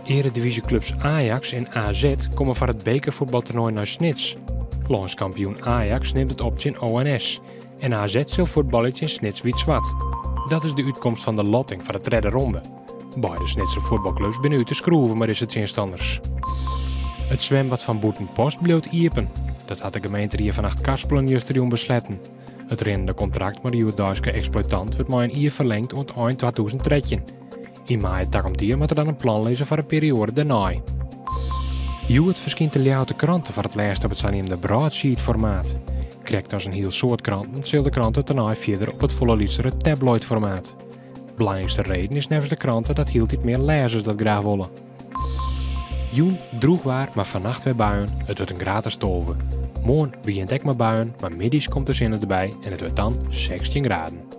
Earedivyzjeklups Ajax en AZ komme foar it bekerfuotbaltoernoai nei Snits. Lânskampioen Ajax nimt it op tsjin ONS en AZ sil fuotbalje tsjin Snits Wyt Swart. Dat is de útkomst fan de lotting foar de tredde ronde. Beide Snitser fuotbalklups binne út de skroeven mei dizze tsjinstanners. It swimbad fan Bûtenpost bliuwt iepen. Dat hat de gemeenterie fan Achtkarspelen justerjûn besletten. It rinnende kontrakt mei de hjoeddeiske eksploitant wurdt mei in jier ferlingd oant ein 2013. Yn maaie takom jier moat der dan in plan lizze foar de perioade dêrnei. Hjoed ferskynt de Ljouwerter Krante foar it lêst op it saneamde broadsheet-formaat. Krekt as in hiel soad kranten sil de krante tenei fierder op it folle lytsere tabloid-formaat. Belangrykste reden is neffens de krante dat hieltyd mear lêzers dat graach wolle. Jûn drûch waar, mar fannacht wer buien. It wurdt in graad as 12. Moarn begjint ek mei buien, mar middeis komt de sinne derby en it wurdt dan 16 graden.